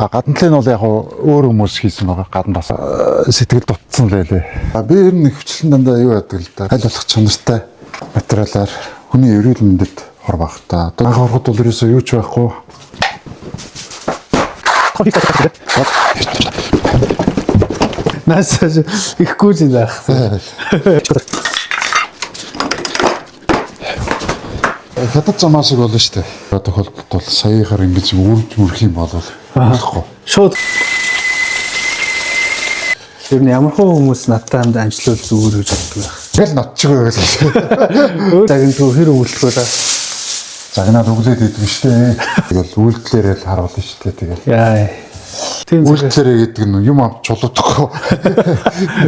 А гадна талын бол яг өөр хүмүүс хийсэн байгаа. Гадна бас сэтгэл дутсан л байлээ. А би ер нь хвчлэн дандаа юу яадаг л да. Аль болох чанартай материалаар хүний эрүүл мэндэд хор байх та. Одоо анх ороход бол ерөөсөө юу ч байхгүй. Наас ихгүй л байх. Хятад замаа шиг болно шүү дээ. Тохиолдолд бол саяхаар ингэж үрж мөрөх юм бол болохгүй. Шууд. Тэр нь ямар хөө хүмүүс надтай хамт амжилтуул зүгээр гэж боддог байх. Тэгэл нотчгүй байл. Өөр загнадгүй хэр өвлөхгүй та. Загнаад өглөөд идэг шүү дээ. Тэгэл үйлдэлээрээ л харуулна шүү дээ. Тэгэл Яа. Тийм зэрэг үйлдэлээрээ гэдэг нь юм авч чулуудахгүй.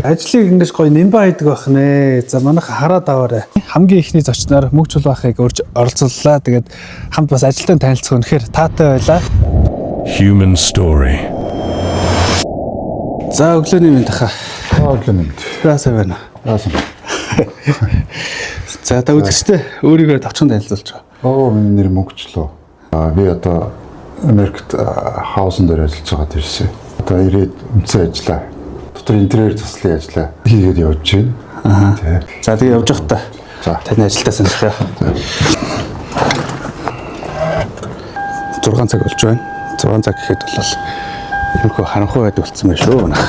ажлыг ингэж гоё нэмбэ хийдэг байх нэ. За манайх хараад аваарай. Хамгийн ихний зочноор мөг чулуухыг урьж оролцууллаа. Тэгээд хамт бас ажилтан танилцах үнэхээр таатай байлаа. Human Story. За өглөөний мэнд хаа. Өглөө нэмд. За сайн байна. Яасан. За та үзэгчтэй өөрийгөө товчхон танилцуулж байгаа. Оо миний нэр Мөнгөчлөө. А би одоо Америкт хаусан дээр ажиллаж байгаа тэрсэн. Одоо ирээд үндсэн ажиллаа. Дотор интерьер заслын ажиллаа хийгээд явж байна. Аа. За тэгээ явж явах та. За. Таны ажилдаа сонирхъя. 6 цаг болж байна. 6 цаг гэхэд бол ерөнхөө харанхуй байдаг болсон байх шүү. Манайх.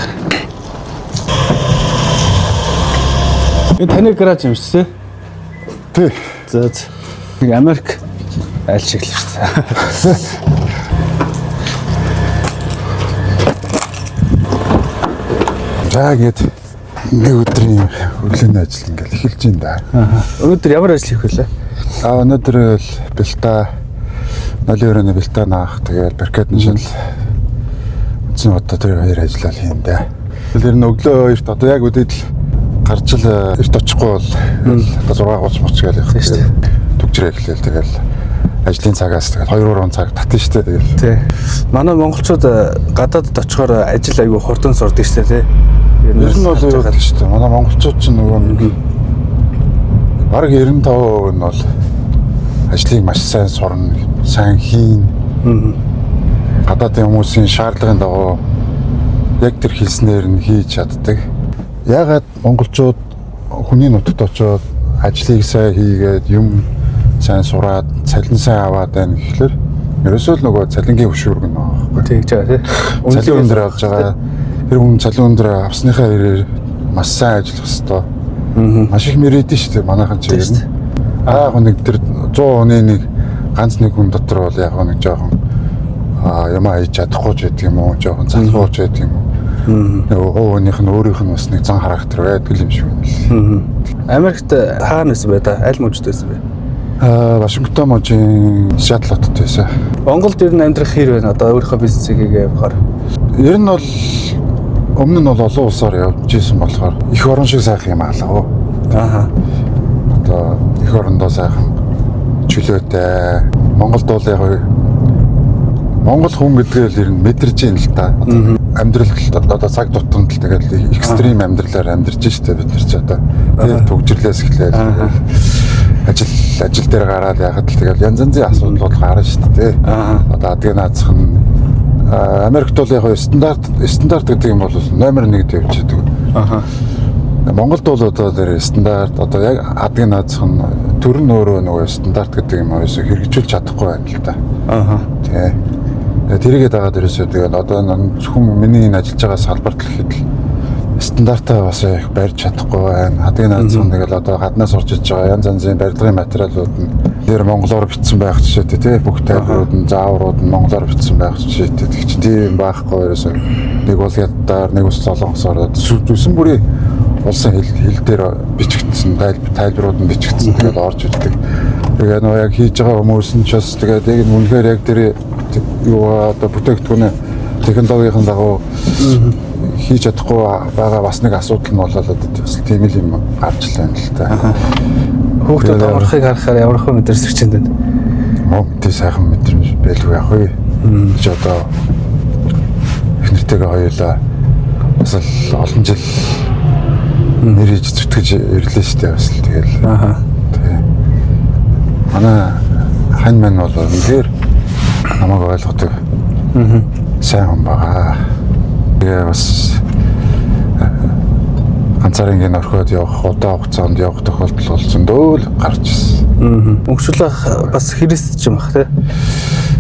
Энэ таны гараж юм шүү дээ. Тий. За за. Нэг Америк айл шиг л шүү дээ. За ингээд нэг өдрийн өглөөний ажил ингээд эхэлж байна да. Өнөөдөр ямар ажил хийх вүлээ? А өнөөдөр л бэлта нолийн өрөөний бэлта наах тэгээд баркет шал үндсэн одоо тэр хоёр ажиллаа л хийн дээ. Тэр нь өглөө эрт одоо яг үдээд л гарч л эрт очихгүй бол одоо 6:30 моч гээл их Тийм шүү дээ. түгжрээ эхлээл тэгэл ажлын цагаас тэгэл 2 3 цаг татна шүү дээ тэгэл. Тий. Манай монголчууд гадаадд очихоор ажил айгүй хурдан сурдаг шүү дээ, тий. Ер нь бол юу гэдэг шүү дээ. Манай монголчууд ч нөгөө нэг бараг 95% нь бол ажлыг маш сайн сурна, сайн хийн. Гадаадын хүмүүсийн шаардлагын дагуу яг тэр хэлснээр нь хийж чаддаг. Яагаад монголчууд хүний нутагт очиод ажлыг сайн хийгээд юм сайн сураад цалин сайн аваад байна гэхлээр ерөөсөө л нөгөө цалингийн хөшүүрэг нь байгаа байхгүй. Тэгж байгаа тий. Цалин өндөр авч байгаа. Тэр хүн цалин өндөр авсныхаа хэрээр маш сайн ажиллах хэвээр. Маш их мэрэгдэн шүү дээ манайхан ч Тийм юм. шүү дээ. Аа яг нэг тэр 100 хүний нэг ганц нэг хүн дотор бол яг нэг жоохон юмаа хийж чадахгүй ч байдаг юм уу, жоохон залхууч байдаг юм уу. Нөгөө хувийнх нь өөрийнх нь бас нэг зан характер байдаг юм шиг байна л. Америкт хаана байсан бэ та? Аль мужид байсан бэ? Аа Вашингтон мужийн Сиэтл хотод байсан. Монголд ер нь амьдрах хэр байна одоо өөрийнхөө бизнесийг хийгээ явахаар. Ер нь бол өмнө нь бол олон улсаар явж исэн болохоор эх орон шиг сайхан юм алгаа. Ааха. Одоо эх орондоо сайхан чөлөөтэй. Монголд бол яг Монгол хүн гэдгээ л ер нь мэдэрч юм л та. Одоо амьдрал одоо цаг тутамд л тэгэл экстрим амьдралаар амьдарч штэ бид нар ч одоо тэр түгжрлээс эхлээл тэгэл ажил дээр гараад яхад л тэгэл янз янзын асуудлууд гарна штэ тий. Аа. Одоо адгийн наацх нь Америкт бол яг стандарт гэдэг юм бол номер 1-д явж идэг. Ааха. Монголд бол одоо тэр стандарт одоо яг адгийн наацх нь төр нь өөрөө нөгөө стандарт гэдэг юм ерөөсөө хэрэгжүүлж чадахгүй байна л да. Ааха. Тий. Тэрийгээ дагаад ерөөсөө тэгээд одоо энэ зөвхөн миний энэ ажиллаж байгаа салбарт л гэхэд л стандартаа бас их барьж чадахгүй байна. Хадгийн наацхан тэгэл одоо гаднаас орж иж байгаа янз янзын барилгын материалууд нь тэр монголоор бичсэн байх жишээтэй тий бүх тайлбарууд нь зааврууд нь монголоор бичсэн байх жишээтэй. Тэг чинь тийм байхгүй ерөөсөө нэг бол хятадаар нэг ус солонгосоор зүсэн бүрийн улсын хэл дээр бичигдсэн тайлбарууд нь бичигдсэн тэгэл орж ирдэг. Тэгээ нөгөө яг хийж байгаа хүмүүс нь ч бас тэгээд яг үнэхээр яг тэр юу одоо бүтээгдэхүүнээ технологийн дагуу хийж чадахгүй байгаа бас нэг асуудал нь болоод бас тийм л юм гарч л байна л та. Хүүхдүүд Тэгээд- амархыг харахаар ямар хөө мэдэрч чинь байна. Мөн тий сайхан мэдрэмж байлгүй яах вэ? Чи одоо их нэртэйгээ хоёулаа бас л олон жил нэр хийж зүтгэж ирлээ шүү дээ бас л тэгэл. Ааха. Тий. Манай хань маань бол үнэхээр намайг ойлгодог. Сайн хүн байгаа. Тэгээ бас ганцаараа ингэ орхиод явах, удаан хугацаанд явах тохиолдол бол зөндөө л гарч ирсэн. Мөнхчулаах бас христч юм бах тий.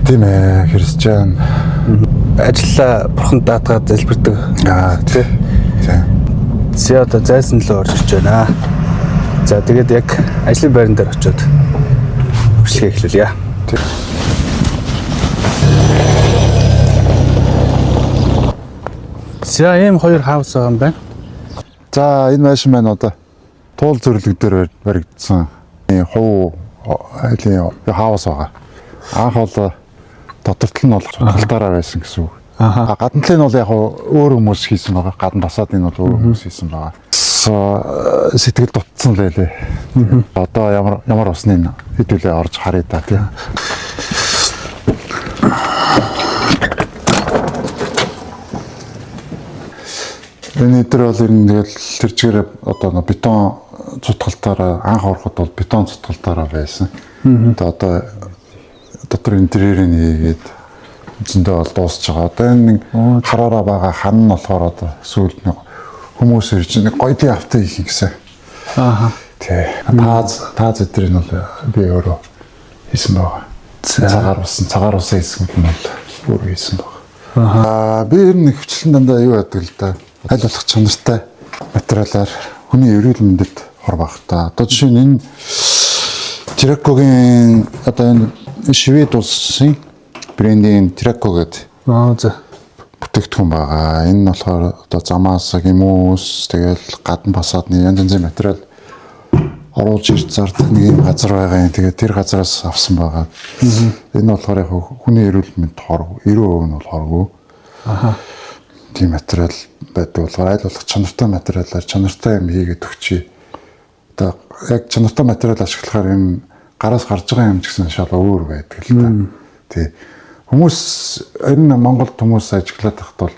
Тийм ээ, христчэн. Ажлаа бурханд даатгаад залбирдаг. Аа, Тий. тийм. За одоо зайсан руу орж ирж байна. За тэгээд яг ажлын байран дээр очиод бичлэгээ эхлүүлье. Тий. За ийм хоёр хаус байгаа юм байна. За, энэ байшин маань одоо туул зөвлөг дээр баригдсан хуу айлын хаус байгаа. Анх бол дотор тал нь бол цутгалтаараа байсан гэсэн үг. Аха. Гадна талын нь бол яг өөр хүмүүс хийсэн байгаа. Гадна фасадын нь бол өөр хүмүүс хийсэн байгаа. Сэтгэл дутсан л байлээ. Одоо ямар ямар усныг хэдүүлээ орж харъя да тий. Энэ дээр бол ер нь тэгэл тэр чигээр одоо нэг бетон цутгалтаараа анх ороход бол бетон цутгалтаараа байсан. Тэгээ одоо дотор интерьерийг хийгээд зөндөө бол дуусч байгаа. Одоо энэ нэг хараараа байгаа хан нь болохоор одоо сүүлд нэг хүмүүс ирж нэг гоёлын авто хийх юм гэсэн. Ааха. Тий. Тааз өдрийг нь бол би өөрөө хийсэн байгаа. За. Цагаар усан хийсэн нь бол өөрөө хийсэн байгаа. Аа, би ер нь хвчлэн дандаа юу яадаг л да. Аль болох чанартай материалаар хүний эрүүл мэндэд хор байх та. Одоо жишээ нь энэ Тракогийн одоо энэ Швед улсын брендийн Трако гэдэг Аа за. бүтээгдэхүүн байгаа. Энэ нь болохоор одоо замаас гэмүүс тэгэл гадна фасадны янз янзын материал оруулж ирж зардаг нэг юм газар байгаа юм. Тэгээд тэр газараас авсан байгаа. Энэ болохоор яг хүний эрүүл мэнд хор 90% нь бол хоргүй. Аха. Тийм материал байдаг болохоор аль болох чанартай материалаар чанартай юм хийгээд өгчий. Одоо яг чанартай материал ашиглахаар юм гараас гарч байгаа юм ч гэсэн шал өөр байдаг л та. Тий. Хүмүүс энэ Монголд хүмүүс ажиглаад байхад бол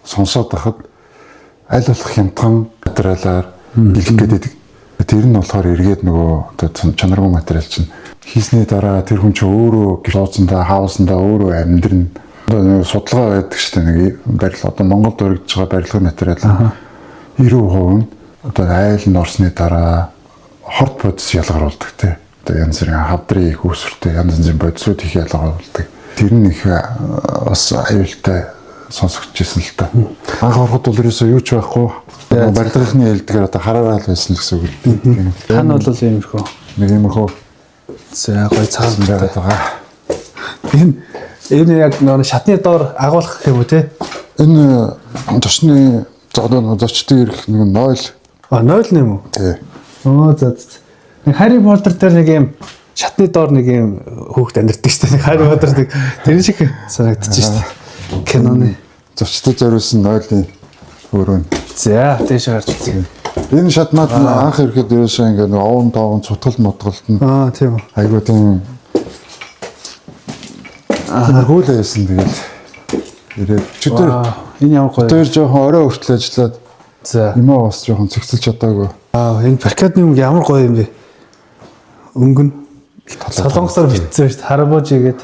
сонсоод байхад аль болох хямдхан материалаар бэлэх гээд байдаг. Тэр нь болохоор эргээд нөгөө одоо чанаргүй материал чинь хийсний дараа тэр хүн чинь өөрөө лооцондоо хаусандаа өөрөө амьдрна. Одоо нэг судалгаа байдаг шүү дээ, нэг барилга одоо Монголд өргөж байгаа барилгын материал 90% нь одоо айл нь орсны дараа хорт бодис ялгаруулдаг тий. Одоо янз бүрийн хавдрын их үүсвэртэй янз янзын бодисууд их ялгаруулдаг. Тэр нь их бас аюултай сонсогдож исэн л та. Анх ороход бол ерөөсөө юу ч байхгүй. Барилгын хэлдгээр одоо хараараа л байсан л гэсэн үг л дээ. Хан бол иймэрхүү. Нэг иймэрхүү За гоё цагаан байгаад байгаа. Энэ яг нэг шатны доор агуулах гэх юм уу те? Энэ зочны зодоо зочдын ирэх нэг 0 А 0 нэм үү? тий. Оо за за. Нэг Harry Potter дээр нэг юм шатны доор нэг юм хүүхд амьдэрдэг шүү дээ. Нэг Harry Potter нэг тэр шиг санагдчих шүү дээ. Киноны. Зочдод зориулсан 0-ын өрөө нь. За тийш гарч үзье. Энэ шатнаад нь анх ирэхэд ерөөсөө ингээ нэг овон тоогон цутгал мутгалт нь Аа тийм үү. айгуу тийм тиймэрхүү л байсан, тэгэл ирээд чөтөр Аа, энэ ямар гоё. тэр жоохон орой хүртэл ажиллаад За. юмаа бас жоохон цэгцэлж чадаагүй. Аа энэ паркетны өнгө ямар гоё юм бэ? Өнгө нь солонгосоор бичсэн шүү дээ. Харабожи гээд.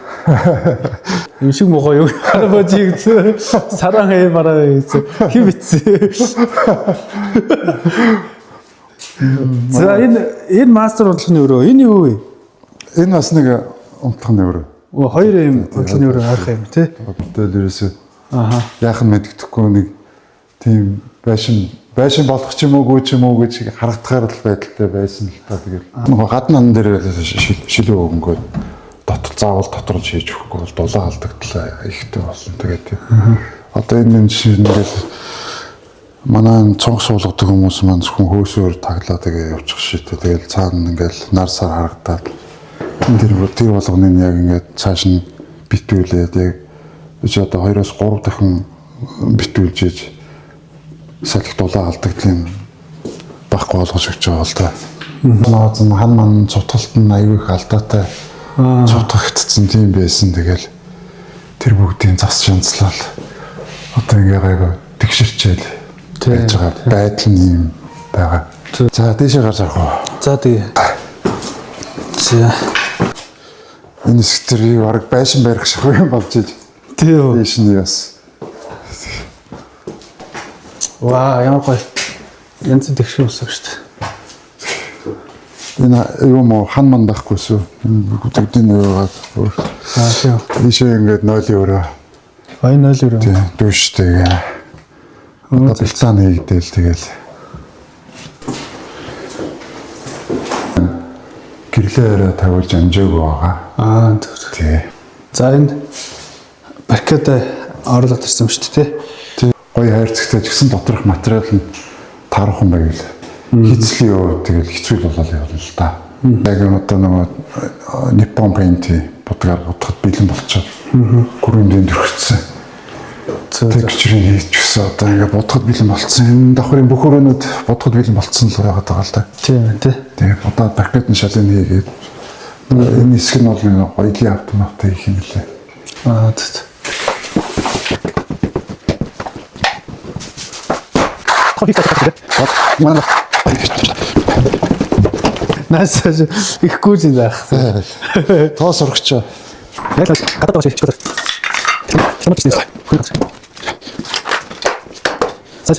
Юм шиг мохоо юу? Харабожи гэсэн. Саран хэ бараа гэсэн. Хин бичсэн. За энэ мастер унтлахны өрөө. Энэ юу вэ? Энэ бас нэг унтлахны өрөө. Өө, хоёр юм унтлахны өрөө ойрхон юм тий. Тэгэл ерөөсөө Аха. яах нь мэддэхгүй нэг тийм байшин болох ч юм уугүй ч юм уу гэж харагдахаар л байдалтай байсан л та, тэгэл. Нөгөө гадна ан дээр шилүү өнгөө дотор заавал дотор нь шийж өгөхгүй бол дулаан алдагдлаа ихтэй болно. Тэгээд одоо энэ юм жишээ нь ингээл манай энэ цонх суулгадаг хүмүүс маань зөвхөн хөөсөөр таглаа тэгээ явчих шийдэ. Тэгэл цаана ингээл нар сар харагдаад тэр болгоныг яг ингээд цааш нь битүүлээд яг чи одоо 2-оос 3 дахин битүүлж иж салхи дулаан алдагдлын байхгүй болгож өгч байгаа л та. Наац нь хан ман цутгалт нь аюу их алдаатай цутгагдсан тийм байсан. Тэгэл тэр бүгдийн зас шанцлал одоо ингээ гайгүй тэгшэрчээл байж байгаа байдал нь юм байгаа. За дээшээ гарч авах уу? За тэгээ. За. Энэ хэсэг тэр бараг байшин барих шиг юм болж иж. Тийм. Дээш нь бас. Ваа, ямар гоё. Янз бүрийн тэгшин ус шүү дээ. Энэ юм уу хан ман байхгүй шүү. Энэ бүгдийг нь яваад өөр. Аа, тийм. Ийшээ ингээд нойлын өрөө. Ой, 0 өрөө. Тийм, дүүштэйгээ. Одоо бэлцаан хийгдээл тэгэл. Гэрлээ өрөө тавиулж амжаагүй байгаа. Аа, зөв зөв. Тий. За, энэ паркет оруулаад ирсэн юм шүү дээ, тий. Тий. Гоё хайрцагтай ч гэсэн доторх материал нь таархан байвал хийцлийн юу тэгэл хэцүү л болол явна л та. Яг юм одоо нөгөө Nippon Paint будгаар будахад бэлэн болчиход. Гүрэн дэнд өргөцсөн. Зөв зөв. Texture-ийг хийж гисэн одоо ингээ будахад бэлэн болцсон. Энэ давхрын бүх өрөөнүүд будахад бэлэн болцсон л байгаад байгаа л да. Тийм ээ, тий. Тэгээ будаад паркет нь шалын хийгээд нөгөө энэ хэсэг нь бол нэг гоёлын автомат хийх юм лээ. Аа, зөв зөв. Наас ихгүй юм заах. Тоос урагч. Яг л гадаад байгаа шиг. За.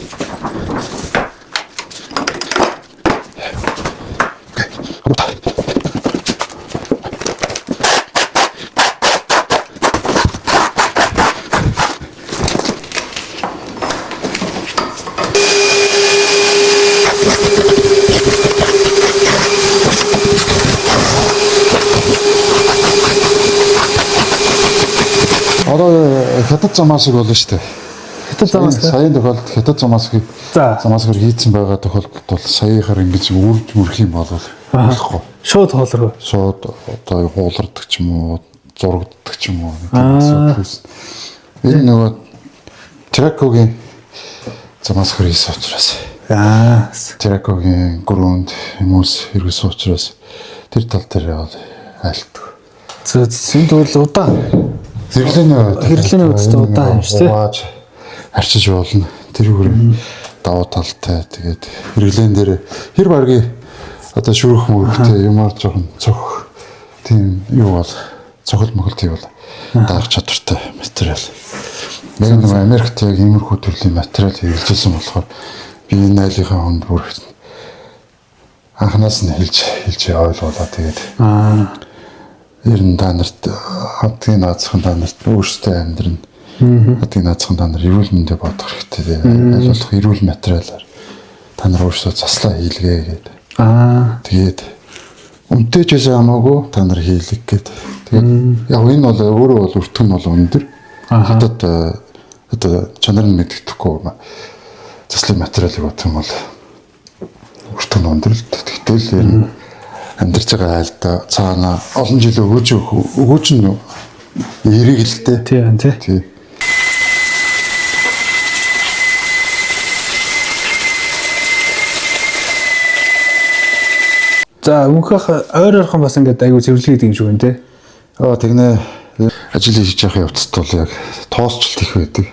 Одоо хятад замаас шиг болно шүү дээ. Хятад замаас. Саяын тохиолдолд хятад замаас За. замаас хийцэн байгаа тохиолдолд бол саяхаар ингэж үрж мөрөх юм бол болохгүй. Шууд хоолроо. Шууд одоо хуулардаг ч юм уу, зурагддаг ч юм уу нэг тийм асуудал үүснэ. Энэ нөгөө Тракогийн замаас хийсэн учраас Аа. Тракогийн гүрүүнд хүмүүс хэрэгсэн учраас тэр тал дээр бол айлтдаг. Зөв зөв. Энэ тэгвэл удаан. Хэрэглээний хувьд Хэрэглээний хувьд ч удаан юм шүү дээ. Угааж арчиж болно. Тэр бүр давуу талтай. Тэгээд хэрэглээн дээр хэр баргийн одоо шүрэх мөрөхтэй юмар жоохон цох тийм юу бол цохол мохол тийм бол даах чадвартай материал. Яг нэг Америкт яг иймэрхүү төрлийн материал хэрэгжилсэн болохоор би энэ айлынхаа хүнд бүр анханаас нь хэлж хэлж ойлгуулаа тэгээд Аа. Ер нь та нарт хадгийн наацхан та нарт өөрсдөө амьдрна. Хадгийн наацхан та нар эрүүл мэндэ бодох хэрэгтэй. Аль болох эрүүл материалаар та нар өөрсдөө заслаа хийлгээ гэдэг. Аа. Тэгээд үнэтэй ч байсан хамаагүй та нар хийлэг гээд. Тэгээд яг энэ бол өөрөө бол өртгөн бол өндөр. Хятад одоо чанар нь мэддэхгүй заслын материалыг бодох юм бол өртгөн өндөр л. Тэгтэл ер нь амьдарч байгаа айлда цаана олон жил өгөөж өгөөж нь эрэг л дээ. Тийм тий. Тий. За, мөнхөх ойр ойрхон бас ингээд айгу цэвэрлэг гэдэг юм шиг байна тий. Аа тэгнэ ажил хийж явах явцад бол яг тоосчлт их байдаг.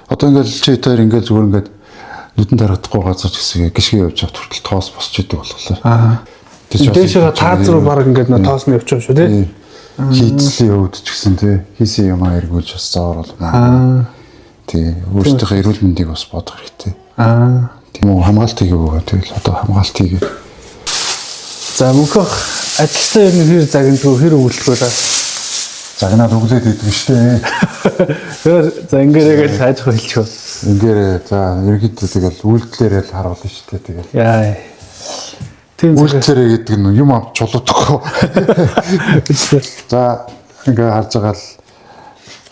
Одоо ингээл чи тэр ингээл зүгээр ингээд нүдэн дарагдахгүй газар ч гэсэн гიშгэ явж явах хүртэл тоос босч идэг болохоор. Аа. Тэр чи бас Дээшээ тааз руу баг ингээд нөө тоос нь явчих юм шүү тий. Тий. Хийцлийн өвд ч гэсэн тий хийсэн юм аа эргүүлж бас заавар болно. Аа. Тий. Өөрсдийнхөө эрүүл мэндийг бас бодох хэрэгтэй. Аа. Тийм үү хамгаалт хийгээгүй тэгэл одоо хамгаалт хийгээ. За, мөнхөх ажилтаа ер нь хэр загнадгүй хэр өвөлдгөө та. Загнаад өглөөд идэг штэ. Тэгэхээр за ингээрээ л хайж хэлчихв. Ингээрээ за ерөнхийдөө тэгэл үйлдэлээрээ л харуулна штэ тэгэл. Яа. Тийм зөв. Үйлдэлээрээ гэдэг нь юм авч чулуудахгүй. За ингээ харж байгаа л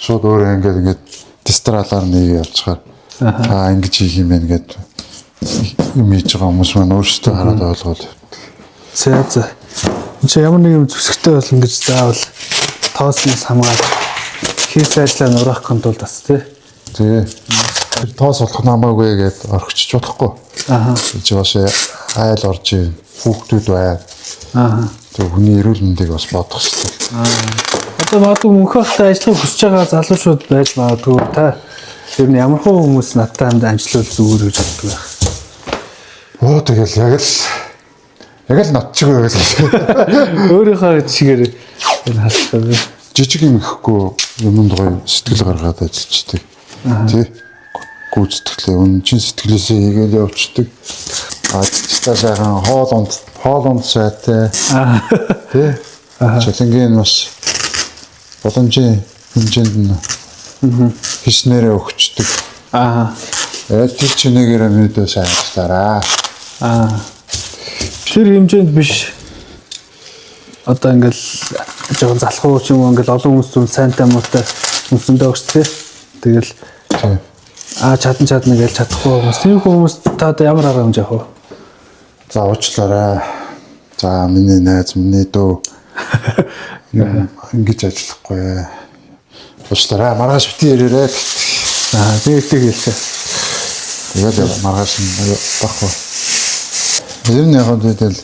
шууд өөрөө ингээд ингээд дистралаар нэг явчихаар аа ингэж хийх юм байна гэд юм хийж байгаа хүмүүс маань өөрсдөө хараад ойлгоол. За за. Энд чи ямар нэг юм зүсгтэй бол ингэж заавал тоосноос хамгаалж хийсэн ажлаа нураах тулд бас тий. Тий. Тэр тоос болох нь хамаагүй гэд орхичж болохгүй. Аха. Чи бас айл орж ийн хүүхдүүд бай. Аха. Тэг хүний эрүүл мэндийг бас бодох хэрэгтэй. Одоо магадгүй мөнх байхдаа ажиллах хүсэж байгаа залуучууд байж магадгүй та ер нь ямар хуу хүмүүс надтай хамт ажиллавал зүгээр гэж боддог байх. Оо тэгэл яг л яг л над чиг байг л. Өөрийнхөө чигээр энэ харах юм. Жижиг юм ихгүй Юмд гоё сэтгэл гаргаад ажиллаждаг. Тий. Гүйцэтгэлээ өн чин сэтгэлээсээ хийгээл явчихдаг. Ажилчдаа сайхан хоол унд сайтай. Тий. Цалингийн бас боломжийн хэмжээнд нь хийснээрээ өгчдөг. Тэгээд тэр чинээгээр мэдээ сайн ажиллаараа. Тэр хэмжээнд биш. Одоо ингээл жоохон залхуу ч юм уу ингээл олон хүмүүс зүн сайнтай муутай хүмүүс өндөө өгч тий. Тэгэл чадна гэж чадахгүй хүмүүс. Тийм хүмүүс та одоо ямар арга хэмжээ авах вэ? За уучлаарай. За миний найз, миний дүү юм ингэж ажиллахгүй. Уучлаарай. Маргааш бити ирээрэй. Тэгээд хэлсэн. Тэгээд маргааш нь байхгүй. Ер нь яг нь тэгэл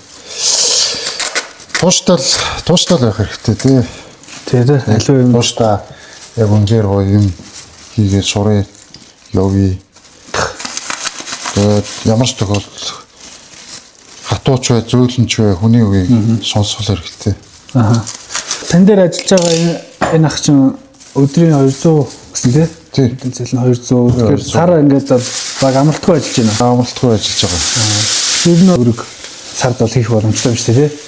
тууштай байх хэрэгтэй тий. Тий, тий. Аливаа юм. Тууштай яг үнээр гоё юм хийгээд сурыг явъя. Тэгээд ямар ч тохиолдолд хатууч бай, зөөлөнч бай, хүний үгийг сонсох хэрэгтэй. Тан дээр ажиллаж байгаа энэ ах чинь өдрийн 200 гэсэн тий? Тий. Өдрийн цалин 200. Тэгэхээр сар ингээд баг амралтгүй ажиллаж байна. Амралтгүй ажиллаж байгаа. Тэр нь өрөг сард бол хийх боломжтой юм шүү дээ, тий?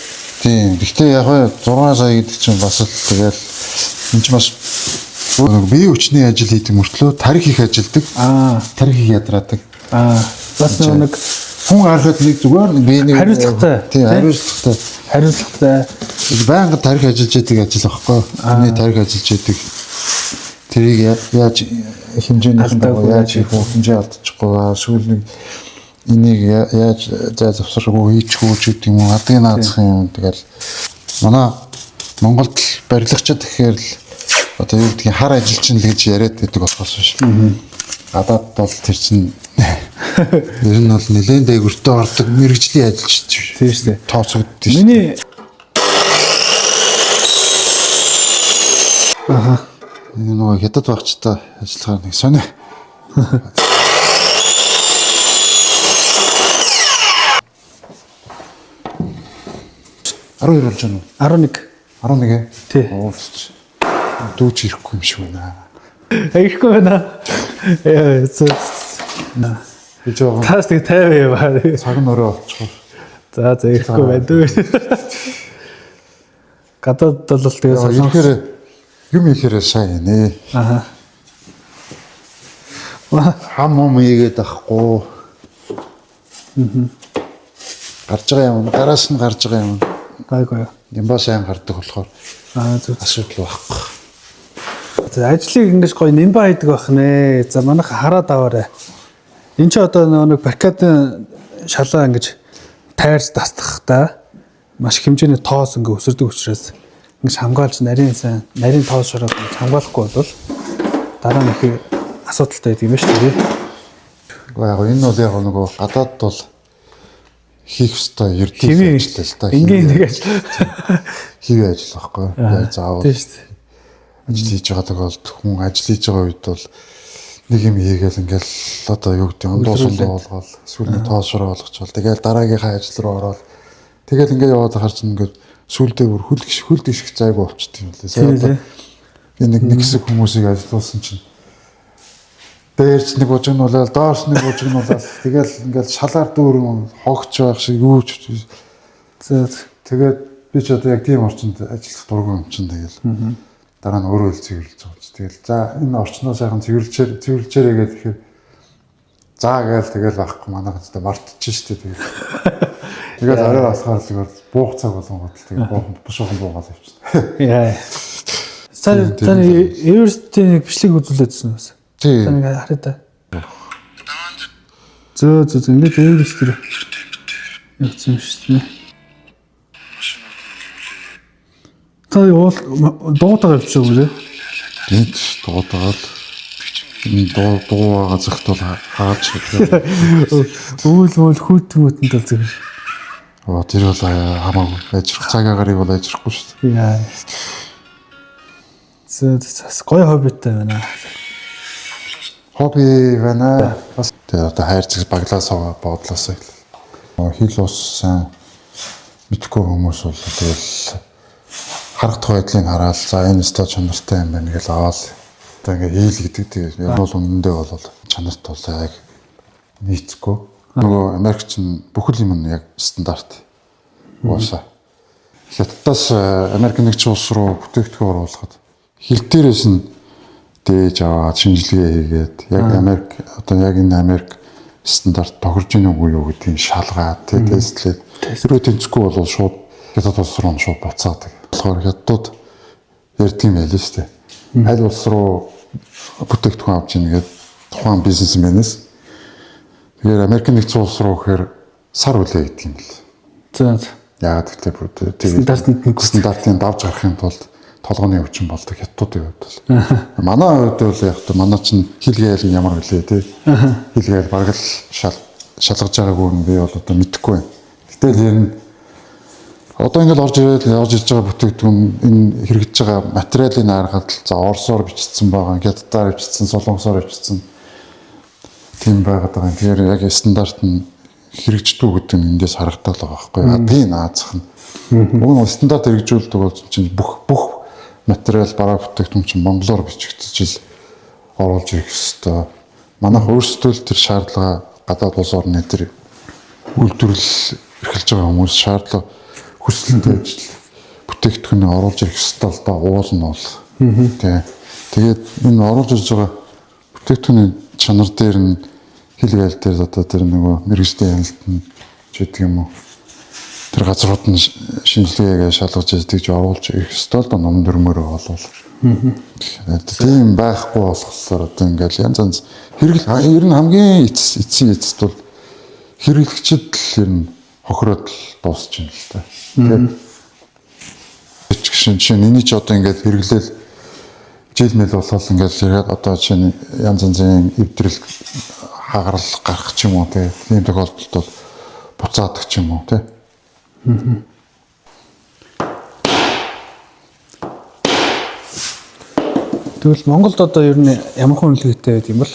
Тийм. Гэхдээ яг нь 6 сая гэдэг чинь бас л тэгэл энэ чинь бас нэг бие хүчний ажил хийдэг мөртлөө тарих их ажилдаг. Тарих их ядраадаг. Бас нэг Хүн харахад нэг зүгээр нэг бие нэг Хариуцлагатай, Тийм, тий? хариуцлагатай. Хариуцлагатай. Байнга тарих ажиллаж яадаг ажил байхгүй. Хүний тарих ажиллаж яадаг. Тэрийг яаж хэмжээнийхэн дагуу Алдаагүй яаж хийх вэ? Хэмжээ алдчихгүй аа. Сүүл нэг энийг яаж зай завсаргүй хийчихгүй ч гэдэг юм уу. Хадгийн наазах юм. Тэгэл манай Монголд л барилгачид гэхээр л одоо юу гэдгийг хар ажилчин л гэж яриад байдаг болохоос биш. Гадаад бол тэр чинь ер нь бол нэлээд дээгүртээ ордог мэрэгжлийн ажилчид биш. Тийм шүү дээ. Тооцогддог шүү. Миний Энэ нөгөө хятад багчтай ажиллахаар нэг сони. Арав болж байна уу? 11. 11 ээ? Тий. Оо. Дүүч ирэхгүй юм шиг байна. Ирэхгүй байна. Яа, зөө. Би жоохон Таас нэг 50 юм аа. цаг нь өрөө олчихор. За за ирэхгүй байна дүү. Гадаад бол тэгээ солонгос. Ирэхээр юм ихээр сайн нэ. Хам юм ийгээд ахгүй. Гарч байгаа юм, гараас нь гарч байгаа юм. Гайгүй. Ямба сайн гардаг болохоор Зүг. асуудал байхгүй. За ажлыг ингэж гоё нимба хийдэг байх нэ. За манайх хараад аваарай. Энд чи одоо нөгөө нэг барикадын шалаа ингэж тайрч тастахдаа маш их хэмжээний тоос ингээ өсөрдөг учраас ингэж хамгаалж нарийн сайн нарийн тоос шороо ингэж хамгаалахгүй бол дараа нь их асуудалтай байдаг юм шүү дээ. Гэхдээ яг энэ бол яг нөгөө гадаад бол хийх ёстой ердийн Хэвийн ажил л да. Энгийн нэг ажил. Хэвийн ажил байхгүй. Яг заавал Тийм шүү дээ. ажил хийж байгаа тохиолдолд хүн ажил хийж байгаа үед бол нэг юм хийгээл ингээл одоо юу гэдэг нь дууссан болгоол эсвэл нэг тоос шороо болгочвол тэгэл дараагийнхаа ажил руу ороод тэгэл ингээд яваад ахаар чинь ингээд сүулдэ бүр хөл гიშ хөл диших зайгүй болчтой юм лээ. Сая одоо би нэг нэг хэсэг хүмүүсийг ажилуулсан чинь дээрч нэг бужигнуулаад доорч нэг бужигнуулаад тэгэл ингээл шалаар дүүрэн хогч байх шиг юу ч За тэгээд би ч одоо яг тийм орчинд ажиллах дургүй юм чинь тэгэл дараа нь өөрөө л цэвэрлж байгаа ч тэгэл за энэ орчноо сайхан цэвэрлжээрэй гэх тэгэхээр за гээл тэгэл байхгүй манайхан ч мартчих штэ тэгэл тэгэл орой болохоор л буух цаг болгонгод л тэгэл буухан бушуухан буугаал явчихна. Яа. Сая таны Эверестийн нэг бичлэг үзүүлээдсэн бас. Та Тийм. нэг харъя та. Зөө зөө зөө ингээд Эверест рүү явсан юм шүү дээ. Та уул дуутайгаа явчих юм лээ. Энд дуудагаад энэ дуу дуу байгаа зэгт бол хааж чаддаг. Өвөл мөл хүүт мүтэнд бол зөв. Оо тэр бол хамаагүй ажиллах цаг агарыг бол ажиллахгүй шүү дээ. Яа. Зөө зөө бас гоё хоббитай байна. Хобби байна. Бас тэгээ одоо хайрцаг баглаасаа бодлоосоо хэл ус сайн мэдхгүй хүмүүс бол тэгэл Харагдах байдлыг хараад за энэ өстой чанартай юм байна гэж аваад одоо ингээ хийл гэдэг. Тэгээд яг бол үнэндээ бол чанарт бол яг нийцэхгүй. Нөгөө Америк чинь бүхэл юм нь яг стандарт. Уусаа. Хятадаас Америк нэгдсэн улс руу бүтээгдэхүүн оруулахад хил дээрээс нь дээж аваад шинжилгээ хийгээд яг Америк одоо яг энэ Америк стандарт тохирж ийн үгүй юу гэдгийг шалгаад тий тестлээд хэрвээ тэнцэхгүй бол шууд Хятад улс руу нь шууд буцаадаг. Тэгэхээр хятадууд ярьдаг юм байл шүү дээ. Аль улс руу бүтээгдэхүүн авч ийн гэдэг тухайн бизнесмэнээс тэгэхээр Америк нэгдсэн улс руу гэхээр сар үлээ гэдэг юм бэл. За за. Яагаад гэвэл тэгээд Стандартанд нэг стандартын давж гарахын тулд толгойн өвчин болдог хятадуудын хувьд бол. Манай хувьд бол яг та манай чинь хил гээл нь ямар вүлээ те. Хил гээл бараг л шалгаж байгаагүй нь би бол одоо мэдэхгүй байна. Гэтэл ер нь одоо ингээл орж ирээд орж ирж байгаа бүтээгдэхүүн энэ хэрэгжиж байгаа материалын аргад л за орсоор бичсэн байгаа, хятадаар бичсэн, солонгосоор бичсэн тийм байгаад байгаа. Тэгэхээр яг стандарт нь хэрэгждэг гэдэг нь эндээс харагдаад байгаа байхгүй юу? Адгийн наазах нь. Уг нь стандарт хэрэгжүүлдэг бол чинь бүх материал бараа бүтээгдэхүүн чинь монголоор бичигдэж ил оруулж ирэх ёстой. Манайх өөрсдөө л тэр шаардлага гадаад улс орны тэр үйлдвэрлэл эрхэлж байгаа хүмүүс шаардлага хүсэл тавьж л бүтээгдэхүүнийг оруулж ирэх ёстой л да уул нь бол. Тий. Тэгээд энэ оруулж ирж байгаа бүтээгдэхүүний чанар дээр нь хил гайл дээр одоо тэр нөгөө мэргэжлийн хяналт нь ч гэдэг юм уу. Тэр газрууд нь шинжилгээгээ шалгаж тэгж оруулж ирэх ёстой л да ном дүрмээр болвол. Тийм байхгүй болохоор одоо ингээл янз янз хэрэгэл ер нь хамгийн эц эцсийн эцэст бол хэрэглэгчд л ер нь хохироод л дуусч байна л та. Тэгээд жишээ жишээ нь эний ч одоо ингээд хэрэглээл жил мэл болол ингээд хэрэгэл одоо жишээ нь янз янзын эвдрэл хагарал гарах ч юм уу тийм тохиолдолд бол буцаадаг ч юм уу тий. Тэгвэл Монголд одоо ер нь ямар хүн үнэлгээтэй байд юм бол?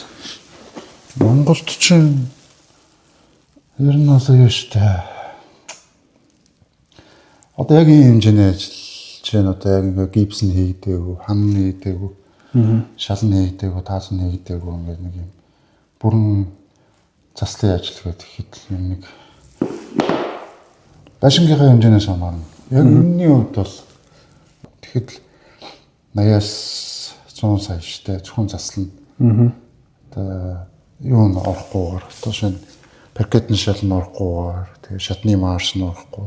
Монголд чинь ер нь бас юу штэ. Одоо яг ийм хэмжээний ажил чинь одоо яг ингээ гипс нь хийгдээгүй, хан нь хийгдээгүй, шал нь хийгдээгүй, тааз нь хийгдээгүй ингээд нэг юм бүрэн заслын ажил гэдэг ихэд л юм нэг байшингийнхаа хэмжээнээс хамаарна. Яг энэний хувьд бол тэгэхэд л 80-аас 100 сая штэ зөвхөн заслана. Одоо юу н орохгүйгээр одоо шинэ паркетын шал нь орохгүйгээр тэгээ шатны марш нь орохгүй.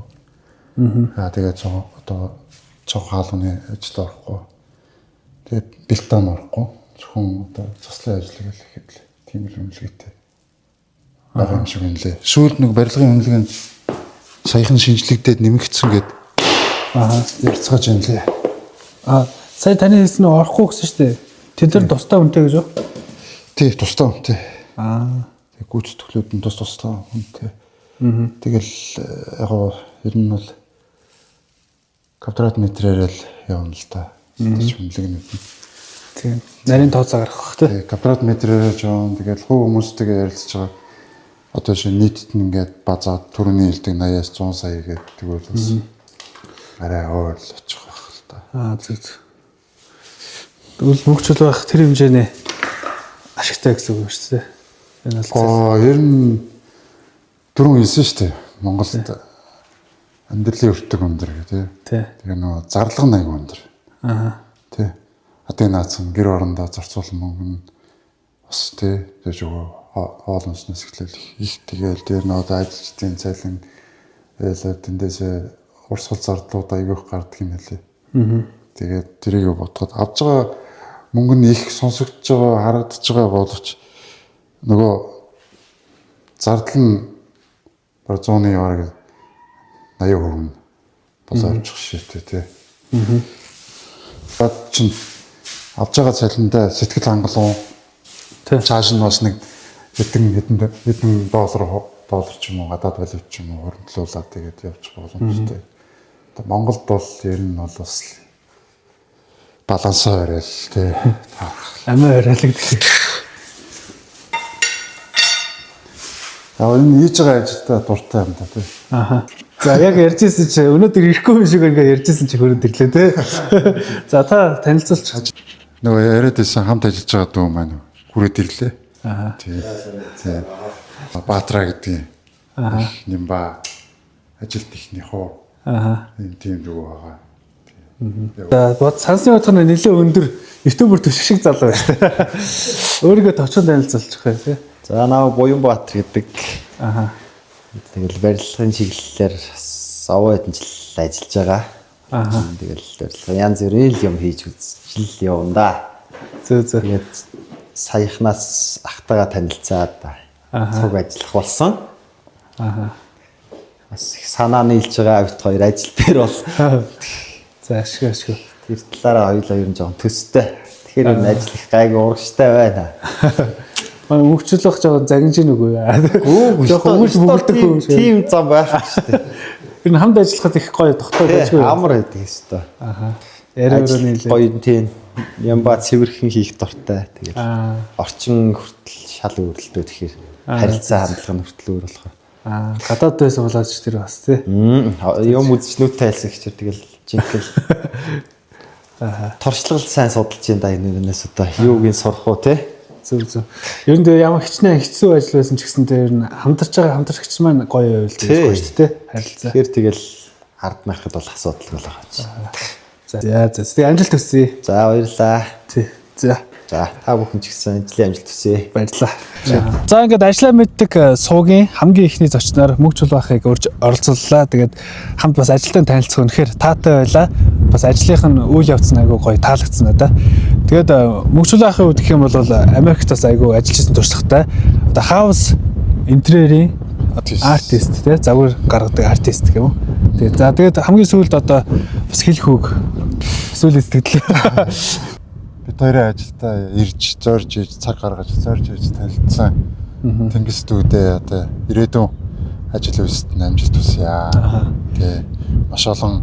Аа тэгээ цоо одоо цог хаалганы ажил орохгүй. Тэгээ бэлтан орохгүй. Зөвхөн одоо заслын ажил гэх ихэд л тийм л үнэлгээтэй байгаа юм шиг байна лээ. Сүүлд нэг барилгын үнэлгээ нь саяхан шинжлэгдээд нэмэгдсэн гээд Аа. ярьцгааж байна лээ. Аа сая таны хэлсэн нь орохгүй гэсэн шүү дээ. Тэд нар тусдаа үнэтэй гэж үү? Тий, тусдаа үнэтэй. Аа. Тэг гүйцэтгэлүүд нь тус тусдаа үнэтэй. Тэгэл яг гоо ер нь бол квадрат метрээр л явна л да. Тэр ч үнэлэг нь. Тийм. Нарийн тооцоо гаргах бах тий. Тэгээ квадрат метрээр жоон тэгэл хувь хүмүүстэйгээ ярилцж байгаа. Одоо шинэ нийтэд нь ингээд базаад түрүүний хэлдэг 80-аас 100 сая гэдэг тэгвэл бас арай өөр л очих байх л та. Аа зүг зүг. Тэгвэл мөнгөчл байх тэр хэмжээний ашигтай гэсэн үг юм шүү дээ. Энэ бол Гоо ер нь түрүүн хэлсэн шүү дээ. Монголд амьдралын өртөг өндөр гэх тий. тий. Тэгээ нөгөө зарлага нь аягүй өндөр. Аа. Тий. Хатын наацсан гэр орондоо зарцуулсан мөнгө нь бас тий тэр жоо хоол унснаас эхлээл их тэгэл тэр нөгөө ажилчдын цалин байлаа тэндээсээ урсгал зардлууд аягүй их гардаг юм хэлээ. Тэгээд тэрийг бодоход авч байгаа мөнгө нь их сонсогдож байгаа харагдаж байгаа боловч нөгөө зардал нь бараг 100-ны бараг 80% нь болоо авчих шийтэй тий. Бад чинь авч байгаа цалиндаа сэтгэл хангалуун Тий. цааш нь бас нэг хэдэн хэдэн хэдэн доллар ч юм уу гадаад валют ч юм уу хөрөнгөлүүлээд тэгээд явчих боломжтой. Одоо Монголд бол ер нь бол бас балансаа барайл тий. Таарах. Амиа бариалагддаг. Яг энэ хийж байгаа ажилдаа дуртай юм да тий. Ааха. За, яг ярьжсэн чи өнөөдөр ирэхгүй юм шиг ингээ ярьжсэн чи хөрөнд ирлээ те. За, та танилцуулж. Нөгөө яриад байсан хамт ажиллаж байгаа дүү маань хүрээд ирлээ. Аа. Тий. Тий. Баатра гэдгийн. Аа. Нимба ажил техник уу. Аа. Энэ тийм дүү байгаа. За, бод сансны бодох нь нэлээ өндөр YouTuber төшиг шиг залуу байна шүү дээ. Өөрийгөө товчхон танилцуулчих бай тий. За, наа Буянбаатар гэдэг. Аа. Тэгэл барилгын чиглэлээр овоо хэдэн жил ажиллаж байгаа. Аа. Тэгэл барилга янз бүрийн л юм хийж үзчихэл явна да. Зөө зөө. Тэгээд саяхнаас ахтайгаа танилцаад цуг ажиллах болсон. Аа. Бас их санаа нийлж байгаа авт хоёр ажил дээр бол За, ашиг ашиг. тэр талаараа хоёулаа ер нь жоохон төстэй. Тэгэхээр энэ ажил их гайгүй урагштай байна. Манай өнгөчлөх жоохон загинж ийн үгүй юу? Жоохон өнгөж бөглөдөг юм шиг. Тийм зам байхгүй шүү дээ. Тэр нь хамт ажиллахад их гоё тогтоо байжгүй. Амар байдаг өстой. Аа. Яриа өрөө нийлээ. Гоё тийм ямба цэвэрхэн хийх дуртай. Тэгэл орчин хүртэл шал өөрлөлтөө, тэгэхээр харилцаа хандлага нь хүртэл өөр болохоор. Аа, гадаад байсан болооч тэр бас тий. Юм үзэж нүд тайлсан гэчээр тэгэл жинхэнэ туршлага сайн судалж ин да энэ нээс одоо юуг нь сурах уу те. Зөв зөв. Ер нь тэгээ ямар хичнээн хэцүү ажил байсан ч гэсэн тэр нь хамтарч байгаа хамтрагч маань гоё байвал тийм шүү дээ. Харилцаа. Тэгэхээр тэгэл ард нарахад бол асуудалгүй л байгаа чи. За за. Тэгээ амжилт хүсье. За, баярлалаа. Тий. За. За, та бүхэн ч гэсэн ажлын амжилт хүсье. Баярлалаа. За, ингээд ажлаа мэддэг суугийн хамгийн ихний зочноор Мөнх Чулуахыг урьж оролцууллаа. Тэгээд хамт бас ажилтан танилцах үнэхээр таатай байлаа. Бас ажлынх нь үйл явц нь айгүй гоё таалагдсан надаа. Тэгээд Мөнх Чулуахын үед гэх юм бол Америкт бас айгүй ажиллаж исэн туршлагатай. Одоо house interior-ийн артист те, загвар гаргадаг артист гэх юм уу. Тэгээд за, тэгээд хамгийн сүүлд одоо бас хэлэх үг, сүүлийн сэтгэл. Бид хоёрын ажилдаа ирж, зорж иж, цаг гаргаж, зорж иж танилцсан Тэнгис дүүдээ одоо ирээдүйн ажил үйлсэд нь амжилт хүсье. Тий. Маш олон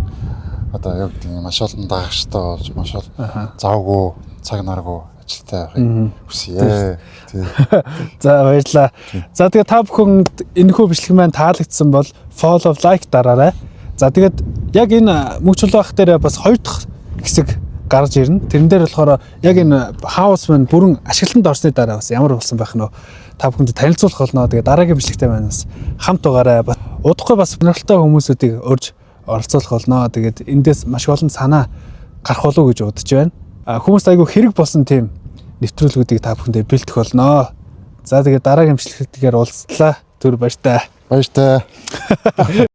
одоо юу гэдэг нь маш олон дагагчтай болж, маш олон завгүй, цаг наргүй ажилтай байхыг хүсье. Тий. За, баярлалаа. За, тэгээ та бүхэнд энэхүү бичлэг маань таалагдсан бол follow, like дараарай. За, тэгээд яг энэ Мөнх Чулуах дээр бас хоёр дахь хэсэг гарч ирнэ. Тэрэн дээр болохоор яг энэ house маань бүрэн ашиглалтанд орсны дараа бас ямар болсон байх нь вэ? Та бүхэнд танилцуулах болно. Тэгээд дараагийн бичлэгтэй маань бас хамт байгаарай. Удахгүй бас сонирхолтой хүмүүсүүдийг урьж оролцуулах болно. Тэгээд эндээс маш олон санаа гарах болов уу гэж бодож байна. Хүмүүст айгүй хэрэг болсон тийм нэвтрүүлгүүдийг та бүхэндээ бэлдэх болно. За, тэгээд дараагийн бичлэгээр уулзлаа. Түр баяртай. Баяртай.